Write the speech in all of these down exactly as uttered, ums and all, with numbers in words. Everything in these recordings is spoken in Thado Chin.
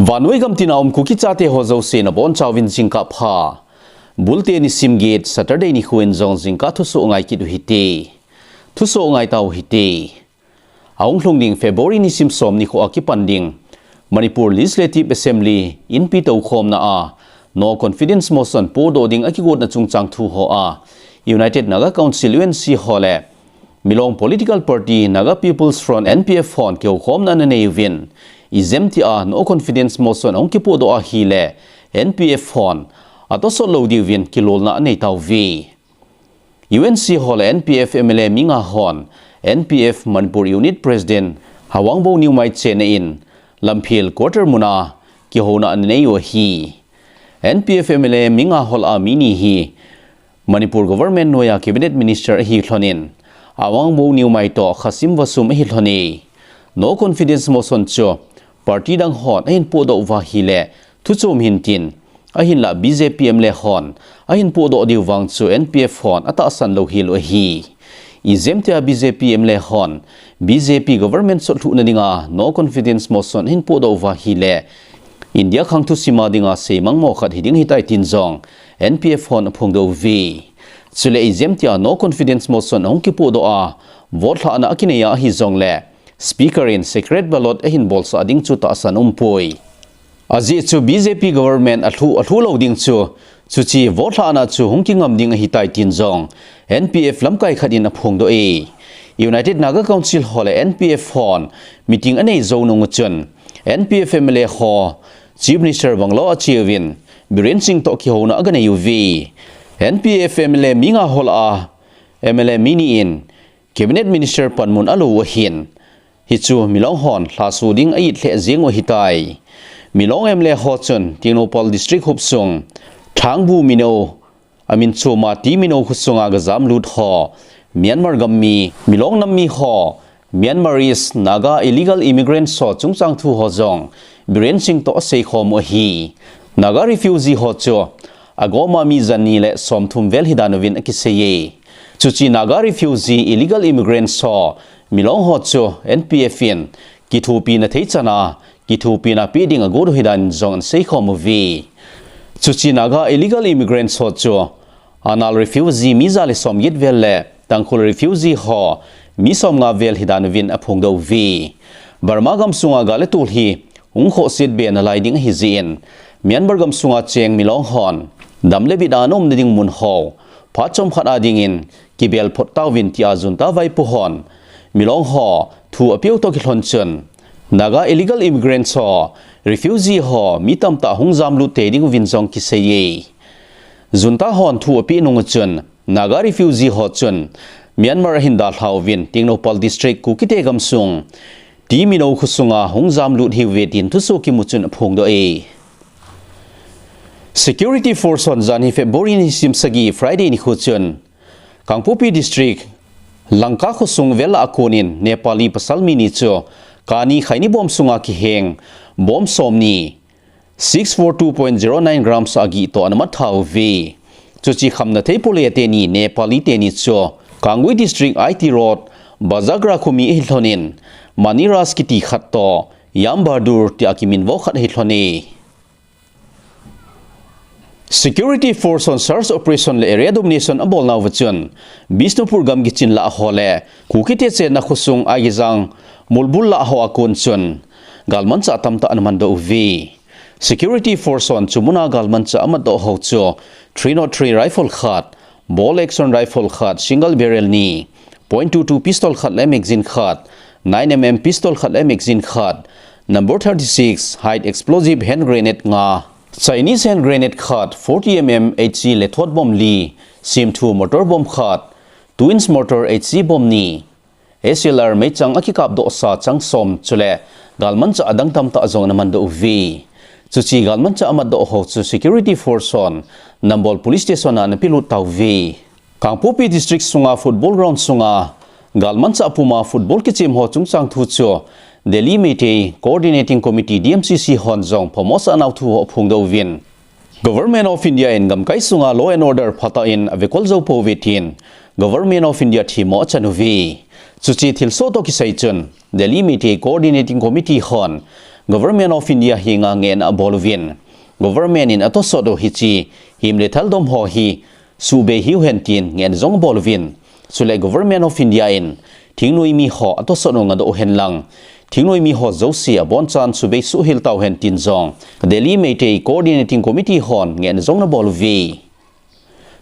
Vannoi gam tina um Kuki chate ho jouse nabonchauvin jingkah pha. Bulte nisim get Saturday nikho in jong jingkah thusoh ngai kit u hite. Thusoh ngai tau hite. Ahung lhung ding February nisim som nikho a kipan ding Manipur Legislative Assembly inpi toukhomna a no confidence motion podoh ding akigotna chungchang thu ho a United Naga Council, U N C, ho le Milong Political Party Naga People's Front, N P F, hon kihoukhomna ananei uvin, ijemtia no confidence motion ahung kipodoh ahile N P F hon atosot lou diuvin kilolna anei tauve. U N C ho le N P F M L A mi nga hon N P F Manipur Unit President Awangbow Newmai chenna in Lamphel quarter muna kihouna ananei u ahi. N P F M L A mi nga ho lah a mi ni hi Manipur government noiya cabinet minister ahi lhonin, Awangbow Newmai toh khasim vasum ahi lhone. No confidence motion chu party dang hon ahin podoh uva ahile thuchom hintin, ahinlah B J P M L A hon ahin podoh diu vang chu N P F hon atahsan lou hel u ahi. Ijemtia B J P M L A hon B J P government sotlhuhna dinga no confidence motion ahin podoh uva ahile India khang thusima dinga seimang mo khat hiding ahitai tin jong N P F hon aphongdoh uve. Chule ijemtia no confidence motion ahung kipodoh a, vote lhahna akinei a ahi jongle Speaker in secret ballot ahin bolsah ding chu tahsan umpoi. Ajeh chu B J P government alhuh, alhuh lou ding chu, chuche vote lhahna chu hung kingam ding ahitai tin jong N P F lamkai khat in aphongdoh e. United Naga Council ho le N P F hon meeting anei jou nung uchun N P F M L A ho Chief Minister bungalow a acheuvin Biren Singh toh kihouna aganei uve. N P F M L A mi nga ho lah a M L A mi ni in Cabinet Minister panmun alo u ahin, hichu Milong hon lhaso ding a-it lheh jeng u ahitai. Milong M L A ho chun Tengnoupal District hopsung Thangbu Mino, amin chom a T Mino khosunga gajam lut ho Myanmar gam mi, Milong nam mi ho, Myanmarese Naga illegal immigrants ho chungchang thu ho jong Biren Singh toh aseikhom u ahi. Naga refugee ho chu agoma mi jani le somthum vel hidan uvin akiseiye. Chuche Naga refugee illegal immigrants ho Milong ho chu N P F in kithopina thei chana kithopina pe ding agot u ahidan jong aseikhom uve. Chuche Naga illegal immigrants ho chu anal refugee mi ja le somget vel le Tangkhul refugee ho mi somnga vel hidan uvin aphongdoh uve. Burma gamsunga gal le tol hi hung khohset be nalai ding ahi jeh in, Myanmar gamsunga cheng Milong hon dam le bit a ana umna ding mun ho phat chomkhat a dingin kibel phot tauvin tia junta vaipo hon Milong ho thu apeu toh kilhon chun, Naga illegal immigrants ho, refugee ho mi tamtah hung jamlut tei ding uvin jong kiseiye. Junta hon thu apeh nung uchun, Naga refugee ho chun Myanmar ahin dalha uvin Tengnoupal District Kukite gamsung T Mino khosunga hung jamlut ahiuve tin thusoh kimu chun aphongdoh e. Security Force hon janhi February nisim sagi Friday nikho chun Kangpokpi District Langka khosung vel a konin Nepali pasal mi ni chu kani khaini bom sunga kiheng bom somni six four two point zero nine grams agih toh ana mat tha uve. Chuche khamna thei pole teni Nepali teni chu Kangui District I T Road, Bazagra khomi ahi lhonin, Maniraj kiti khat toh Yam Bahadur tia kiminvo khat ahi lhone. Security Force hon search operation le area domination abolnauva chun Bishnupur gamgi chin lah ho le Kukite chenna khosung Aigejang Molbul lah ho a kon chun galmanchah tamtah ana mandoh uve. Security Force hon chu muna galmanchah amatdoh ho chu three nought three rifle khat, bolt action rifle khat, single barrel ni, point two two pistol khat le magazine khat, nine M M pistol khat le magazine khat, number thirty-six height explosive hand grenade nga, Chinese hand grenade khat, forty M M H E le thot bom li, sim thu motor bom khat, two inch motor H E bom ni, S L R meichang akikapdohsa chang som chule galmanchah adang tamtah jong ana mandoh uve. Chuche galmanchah amatdoh ho chu Security Force hon Nambol Police Station a ana pelut tauve. Kangpokpi District sunga football ground sunga galmanchah puma football kichem ho chungchang thu chu Delhi Meitei Coordinating Committee, D M C C, hon jong phamo sah nau thu ho aphongdoh uvin, Government of India in gamkai sunga law and order phatah in avekol jou pouve tin Government of India themmo achan uve. Chuche thilsoh toh kisai chun Delhi Meitei Coordinating Committee hon Government of India henga ngehna abol uvin, government in atosot u hiche hem le thal dom ho hi subei hiu hen tin ngehna jong abol uvin. Chule Government of India in thingnoimi ho atosot u ngadoh hen lang, thingnoimi ho jouse abonchan subei suhhel tau hen tin jong Delhi Meitei Coordinating Committee hon ngehna jong anabol uve.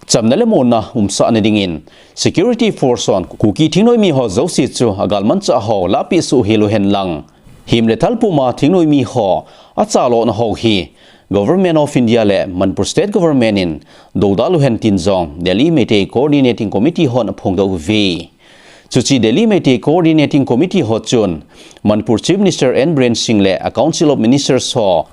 Chamna le muonna umsahna dingin security force hon Kuki thingnoimi ho jouse chu agalmanchah ho lahpeh suhhel u hen lang, hem le thal puma thingnoimi ho achalona ho hi Government of India le Manipur State Government in doudal u hen tin jong Delhi Meitei Coordinating Committee hon aphongdoh uve. Chuche Delhi Meitei Coordinating Committee ho chun Manipur Chief Minister N Biren Singh le a Council of Ministers ho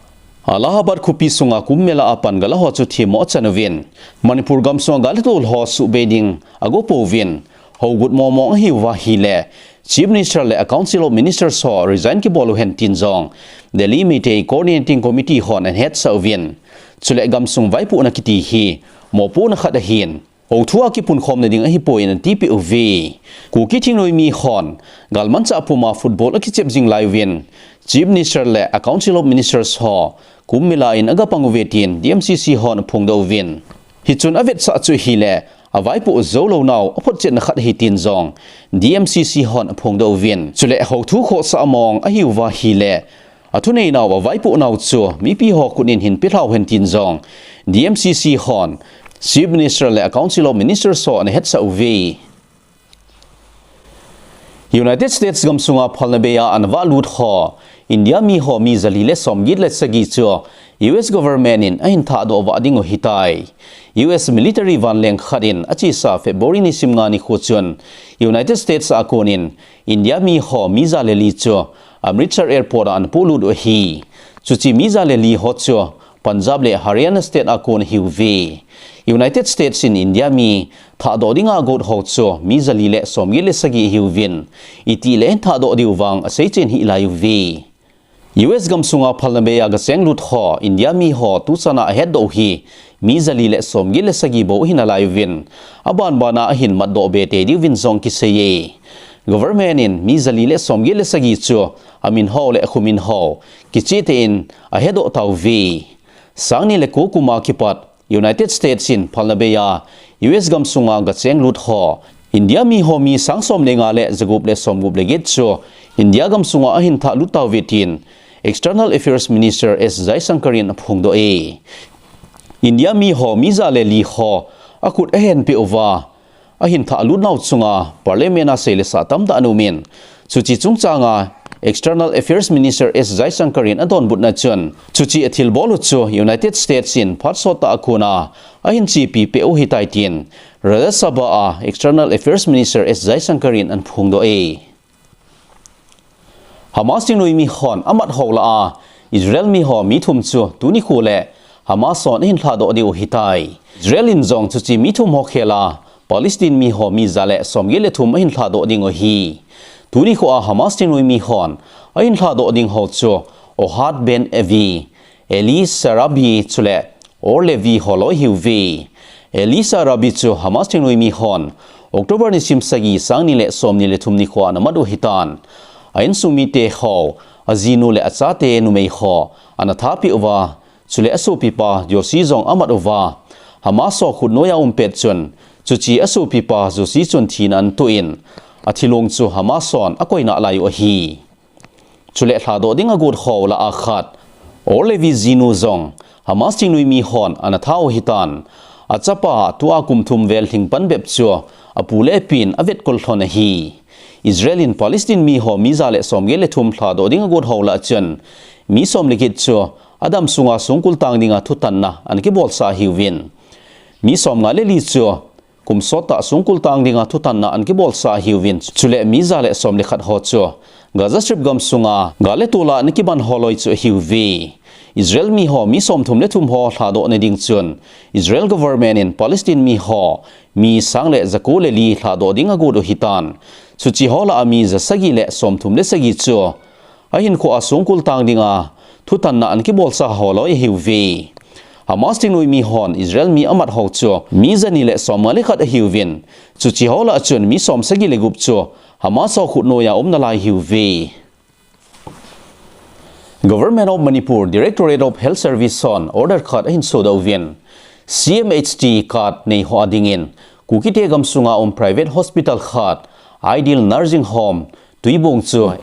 Allahabad khopi sunga Kumbh Mela a pan gala ho chu themmo achan uvin, Manipur gamsunga gal le tol ho subei ding ago pouvin, hougut mongmong ahiuva ahile Chief Minister le a Council of Ministers ho resign kibol u hen tin jong Delhi Meitei Coordinating Committee hon anahetsah uvin. Chule gamsung vaipohna kiti hi mopohna khat ahin, houthu a kipunkhomna ding ahipoi anatipeh uve. Kuki thingnoimi hon galmanchah puma football akichep jing lai uvin, Chief Minister le a Council of Ministers ho Kumbh Mela in agapang uve tin D M C C hon aphongdoh uvin. Hichun avetsah chu ahile, avaipoh jou lounau aphotchetna khat ahi tin jong D M C C hon aphongdoh uvin. Chule houthu khohsah mong ahiuva ahile, athuneinau avaipohnau chu mipi ho khut in hin pelhau hen tin jong D M C C hon Chief Minister le a Council of Ministers ho anahetsah uve. United States gamsunga phalna beia anavahlut ho India mi ho mi jali le somget le sagi chu U S government in ahin thahdoh vah ding u ahitai. U S military vanleng khat in achesa February nisim nga nikho chun United States a konin India mi ho mi ja le li chu Amritsar Airport a anapolut u ahi. Chuche mi ja le li ho chu Punjab le Haryana state a kon ahiuve. United States in India mi thahdoh dinga agot ho chu mi jali le somget le sagi ahiuvin, itih le ahin thahdoh diu vang aseichen hih lai uve. U S gamsunga phalna beia gachenglut ho India mi ho tuchana ahetdoh u hi mi jali le somget le sagi bou ahi nalai uvin, abanbana ahin matdoh be tei diuvin jong akiseiye. Government in mi jali le somget le sagi chu amin ho le akhomin ho kichehtah in ahedoh tauve. Sangni le ko kuma kipat United States in phalna beia U S gamsunga gachenglut ho India mi ho mi sang som le nga le jagup le somgup le get chu India gamsunga ahin thahlut tauve tin External Affairs Minister S Jaishankar in aphongdoh e. India mi ho mi ja le li ho akhut ahenpeh uva ahin thahlut nau chunga Parliament a seilesah tamtah ana umin, chuche chungchanga External Affairs Minister S Jaishankar in adonbutna chun, chuche athilbol u chu United States in phat sottah a kona ahin chepi peh u ahitai tin Rajya Sabha a External Affairs Minister S Jaishankar in anaphongdoh e. Hamas thingnoimi hon amat ho lah a Israel mi ho mi thum chu tuni kho le Hamas hon ahin lhadoh diu ahitai. Israel in jong chuche mi thum ho khel a Palestine mi ho mi ja le somget le thum ahin lhadoh ding u ahi. Tuni kho a Hamas thingnoimi hon ahin lhadoh ding ho chu Ohad Ben Avi, Eli Sarabi chule Or Levi holoi ahiuve. Eli Sarabi chu Hamas thingnoimi hon October nisim sagi sangni le somni le thum nikho a anamat u ahitan. A insung mite ho, ajinu le achate numei ho anathapeh uva, chule asopipa jouse jong amat uva, Hamas ho khutnoiya aum pet chun, chuche asopipa jouse chun thina anatoh in, athilong chu Hamas hon akoi nalai u ahi. Chule lhadoh ding agot ho lah a khat, Or Levi jinu jong Hamas thingnoimi hon anatha u ahitan. Achapa tua kum thum vel lhing pan bep chu apu le apin avetkol lhon ahi. Israel in Palestine mi ho mi ja le somget le thum lhadoh ding agot ho lah a chun mi som le get chu adam sunga songkul tang dinga thutanna anakibolsah ahiuvin, mi somnga le li chu kum sottah songkul tang dinga thutanna anakibolsah ahiuvin, chule mi ja le som le khat ho chu Gaza Strip gamsunga gal le tol a anakiban holoi chu ahiuve. Israel mi ho mi somthum le thum ho lhadohna ding chun Israel government in Palestine mi ho mi sang le jako le li lhadoh ding agot u ahitan. Chuche ho lah a mi jasagi le somthum le sagi chu ahinkhoa songkul tang dinga thutanna anakibolsah holoi ahiuve. Hamas thingnoimi hon Israel mi amat ho chu mi jani le somnga le khat ahiuvin, chuche ho lah a chun mi somsagi le gup chu Hamas ho khutnoiya aum nalai ahiuve. Government of Manipur Directorate of Health Service hon order khat ahin sodoh uvin, C M H T card neiho adingin Kukite gamsunga um private hospital khat, Ideal Nursing Home, Tuibong chu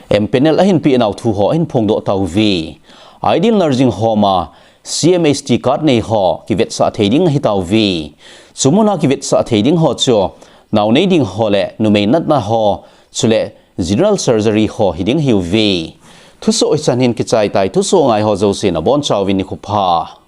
empanel ahin peh nau thu ho ahin phongdoh tauve. Ideal Nursing Home a C M H T card neiho kivetsah thei ding ahi tauve. Chu muna kivetsah thei ding ho chu naonei ding ho le numei natna ho, chule general surgery ho hiding ahiuve. Thusoh hichan hin kichai tai, thusoh ngai ho jouse nabonchauvin nikho pha.